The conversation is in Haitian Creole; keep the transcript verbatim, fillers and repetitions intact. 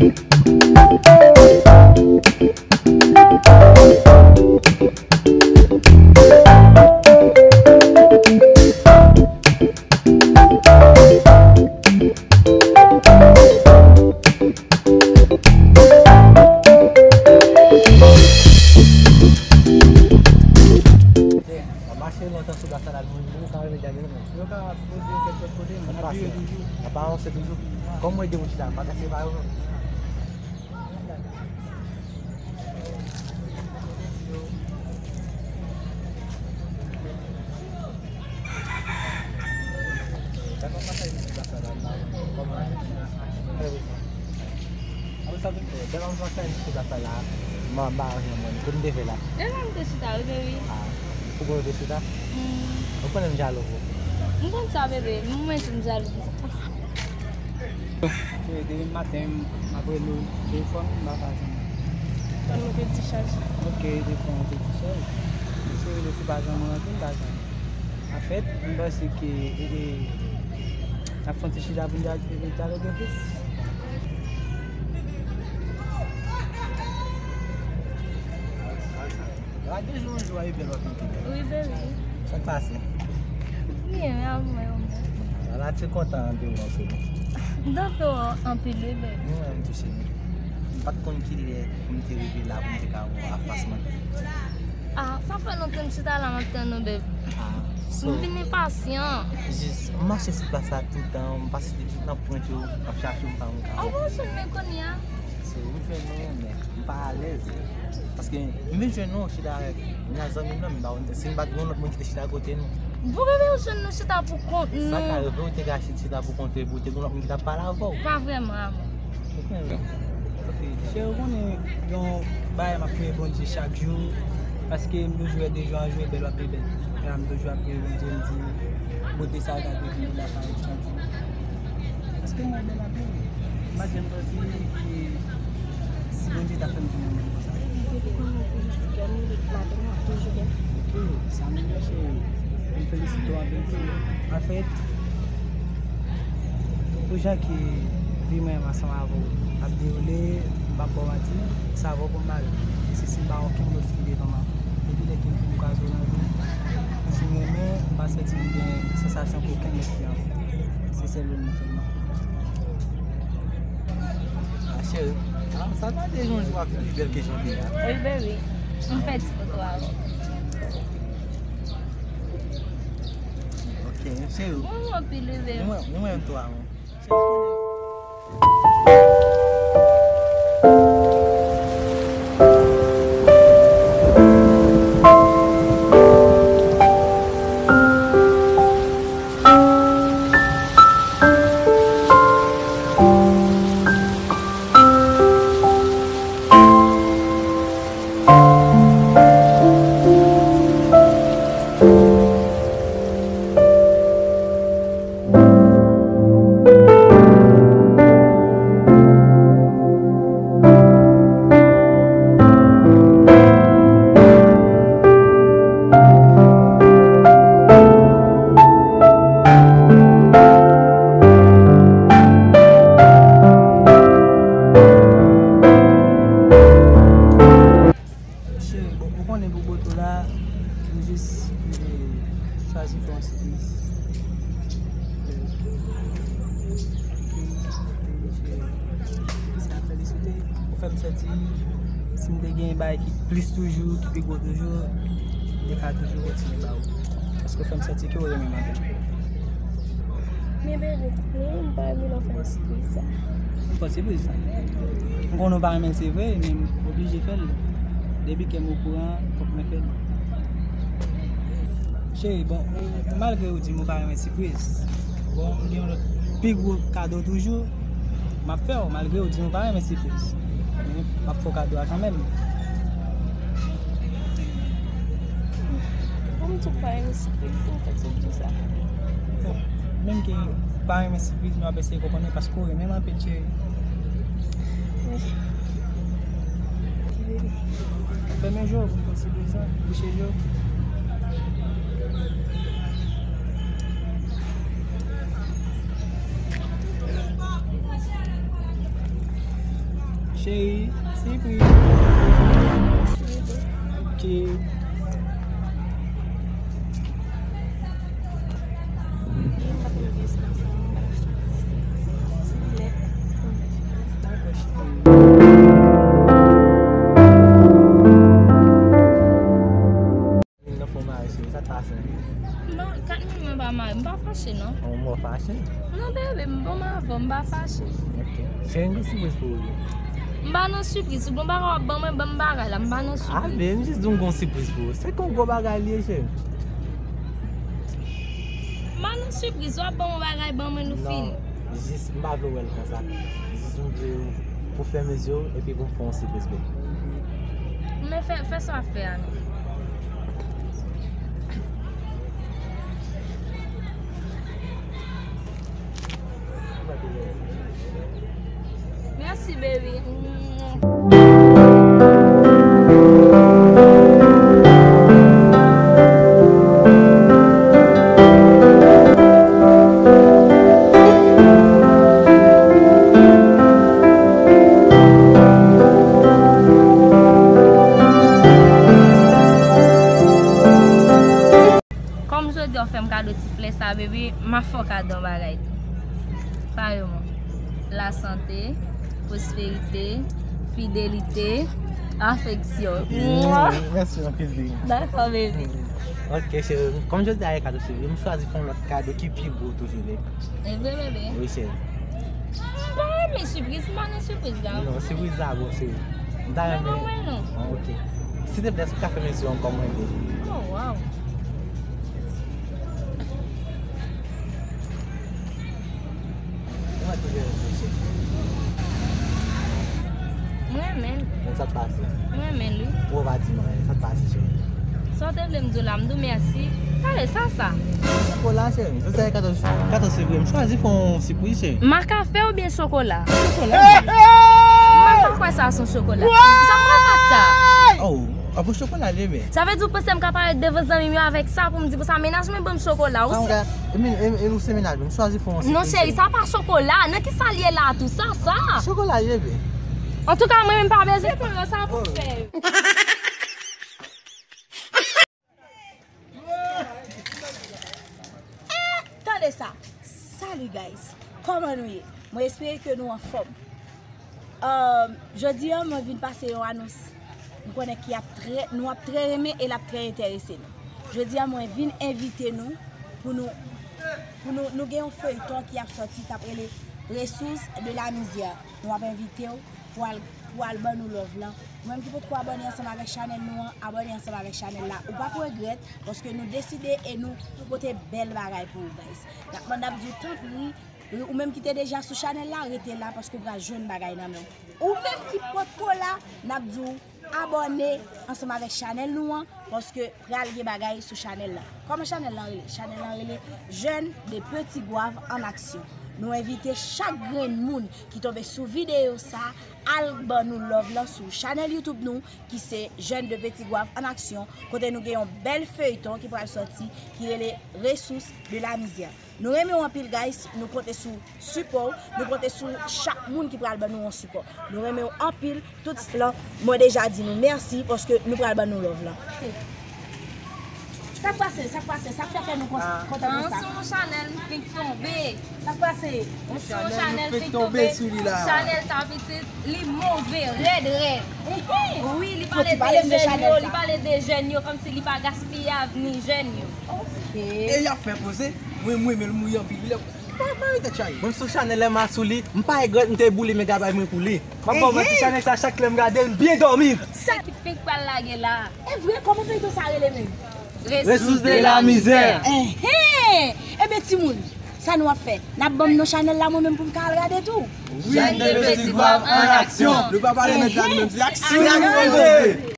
M ap mache lontan sou plas la, moun yo ka rive gade nou. Yo ka poze kèk lòt kote, m ap pase toujou. N ap avanse toujou. Kòm mwen di moun chita, m pa kase pa yo. Apre sa, tout, eh, devan m pase sou plas la, m, m pa janm wè l. Kote m te fè la? Devan m te chita, wi, bebe. Ah, ou konnen w te chita? Hmm. Ou konnen m jalou pou ou. M konn sa, bebe. Mwen tou m jalou pou ou. Depi maten, m ap rele w telefòn, m pa ka jwenn ou. Telefòn mwen te dichaj. Ok, telefòn mwen te dichaj. Mwen te rele w, ou pa janm rantre, m pa janm. Anfèt, m panse ke, e, e, n ap fè yon ti chita pou n dya-, e, e, dyaloge plis. Gade jou, jou a, e bèl w ap fè. Wi, bebe. Sa k pase? Byen, wi, avè w menm. Ala ti kontan an de ou anpil. M kontan anpil, wi, bebe. Mwen menm tou, cheri. M pa t konn kilè pou m te rive la, pou m te ka wè w anfas mwen. Ah, sa fè lontan m chita la, m ap tann ou, bebe. Ah, so, m vin enpasyan. Jis, m mache sou plas la toutan, m pase tout nan pwent yo, m ap chache w, m pa wè w. Ah bon, jwenn mwen kounye a? So, m jwenn ou, men m pa alèz. Paske m vin jwenn ou, chita avèk, m nan zanmi m nan, m pa konn si m pa t gen yon lòt moun ki te chita kote nou. Bon, bebe, ou jwenn nou chita pou kont nou. Sa ka rive, ou te ka chita pou kont ou, epi ou te gen yon lòt moun ki t ap pale avè w. Pa vrèman, amò. Ok. Ok. Cheri, ou konnen yon bagay m ap priye Bondye chak jou, paske m toujou wè de jou an jou e bèl w ap pi bèl. E la m toujou ap priye Bondye, m di, bote sa a ka vin lakay ou chak jou. Paske mwen bèl anpil. M pa t janm panse ke si Bondye ta fè m jwenn yon moun konsa. Depi kounye a, ou toujou sou kè m, depi maten, w ap toujou gen. Ok, sa m cheri. M felisite w anpil tou. Anfèt, pou jan ke vi mwen ansanm avè w ap dewoule, m p ap ba w manti, se avè w pou m mare. Se si m pa gen okenn lòt fi devan m ankò. Depi lè ke m fin kwaze w nan vi m, m fin renmen, m pa santi m gen sansasyon pou okenn lòt fi ankò. Se sèl ou menm sèlman. Ah, cheri. Ah, sa ta de yon jou ap vin pi bèl ke jan l ye a. Wi, baby. M fè ti foto avè w. Ok, cheri. Mwen, mwen anpil, wi, baby. Mwen, mwen, mwen, tou, a, mwen. Cheri, bon, ou konnen pou bote w la, m jis, eh, chwazi fè yon sipriz. Eh, ok, ok, cheri. Sa felisite. Ou fè m santi, si m te gen bagay ki plis toujou, ki pi gwo toujou, m te ka toujou kontinye ba ou. Paske ou fè m santi ke ou renmen m anpil. Men bebe, mwen menm m pa renmen lè w fè m sipriz sa. M fè w sipriz sa. M konnen w pa renmen l, se vre, men m oblije fè l. Depi kè m okouran, fòk mwen fè l. Cheri, bon, malgre ou di m ou pa renmen sipriz, bon, m gen yon lòt pi gwo kado toujou. M ap fè w, malgre ou di m ou pa renmen sipriz. Men m ap fè w kado a kanmenm. Pou m di w pa renmen sipriz, m fè ti di sa. Bon, menm ke ou pa renmen sipriz, nou ap eseye konprann mwen paske ou renmen m anpil, cheri. Wi. Ok, baby. Fèmen je w pou m fè w sipriz la. Bouche je w. Cheri, sipriz. Ok. Nan fon mari sou sa t pase. Non, kat mil mwen pa mari, m pa fache non. An mò fache? Non bebe, m bon m avè w, m pa fache. Ok. Cheri, m gen sipriz pou ou. M pa nan sipriz, ou gon bagay w ap ban mwen, ban m bagay la, m pa nan sipriz. A bebe, m jis di w m gon sipriz pou ou. Se kon gwo bagay li ye, cheri. M pa nan sipriz, w ap ban m bagay, ban mwen nou fini. Non, jis m pa vle w wè l konsa. Jis m vle w pou fèmen zye w epi pou m fè yon sipriz bebe. Men fè, fè sa w ap fè a non. Mèsi baby. Kòm jodi a w fè m kado ti flè sa, baby, m ap fè w kado yon bagay tou. Pare mwen. Lasante, pwosperite, fidelite, afeksyon. Mm, mèsi anpil, baby. Dakò, baby. Ok, cheri. Kòm jodi a e kado, cheri, m chwazi fè yon lòt kado ki pi gwo toujou, baby. E vre, bebe? Wi, cheri. M pa renmen sipriz, m pa nan sipriz la. Non, sipriz la bon, cheri. M ta renmen. Non, mwen non. Ah, ok. Silteplè, èske w ka fèmen zye w ankò mwen, bebe? Oh, wow. Kòman te jere zye, cheri? M renmen l. Men sa k pase? M renmen l, wi. Ou pa di mwen, sa k pase, cheri? Sa w te vle m di w la, m di w mèsi. Tande sa, sa. Chokola, cheri. Jodi a e katòz, katòz fevriye, m chwazi fè yon sipriz, cheri. Makafe oubyen chokola? Chokola, cheri. Mwen pa kwè sa se yon chokola. Sa m pral fè ak sa? Oh, a pou chokola, bebe. Sa vle di w panse m ka parèt devan zanmi m yo avèk sa pou m di konsa, mennaj mwen ban m chokola, ou se... E, e, e, ou se mennaj mwen, m chwazi fè yon sipriz. Non, cheri, sa pa chokola. Nan ki sa l ye la tou? Sa, sa. Chokola, bebe. Antouka, mwen menm pa bezwen. Se pa sa pou fè. Tande sa. Salut guys. Kòman nou ye? Mwen espere ke nou anfòm. Um, jodi a, mwen vin pase yon anons. M konnen ki ap trè, nou ap trè renmen e l ap trè enterese nou. Jodi a, mwen vin envite nou pou nou, pou nou, nou gen yon feyton ki ap sòti, k ap rele Ressources de la misère. Nou ap envite w pou al, pou al ban nou love lan. Ou menm ki potko abòne ansanm avèk chanèl nou an, abòne ansanm avèk chanèl la. Ou p ap regrèt, paske nou deside e nou pote bèl bagay pou ou, guys. N ap mande, ap di w tanpri, ou menm ki te deja sou chanèl la, rete la, paske w pral jwenn bagay nan men w. Ou menm ki potko la, n ap di w abòne ansanm avèk chanèl nou an, paske pral gen bagay sou chanèl la. Kòman chanèl la rele? Chanèl la rele Jeunes de Petit Goâve en Action. Nou envite chak grenn moun ki tonbe sou videyo sa, al ban nou love lan sou chanèl YouTube nou, ki se Jeunes de Petit Goâve en Action, kote nou gen yon bèl feyton ki pral sòti, ki rele Ressources de la misère. Nou renmen w anpil, guys. Nou konte sou sipò w. Nou konte sou chak moun ki pral ban nou yon sipò. Nou renmen w anpil. Tout lan, mwen deja di nou mèsi paske nou pral ban nou love lan. Sa k pase? Sa k pase? Sa k fè kè nou kontan konsa? Sou yon chanèl m fenk tonbe. Sa k pase? Sou yon chanèl fenk tonbe. Chanèl sa pitit, li move, rèd, rèd. Wi, li pale de jèn yo, li pale de jèn yo, kòmsi li pa gaspiye avni jèn yo. E y ap fè koze, mwen, mwen, men l mouri anpil, li pa mare tèt chaje. Mwen sou chanèl M A sou li, m pa regrèt m te boule mega bay mwen pou li. M ap ba w manti, chanèl sa chak lè m gade l, m byen dòmi. Sa ki fenk pral lage la. E vre, kòman feyton sa rele menm? Ressources de la misère. Enhen! Ebyen timoun, sa nou ap fè? N ap ban m non chanèl la mwen menm pou m ka al gade tou. Jeunes de Petit Goâve en Action. Nou pa pale mèt la nou menm, se aksyon nou poze.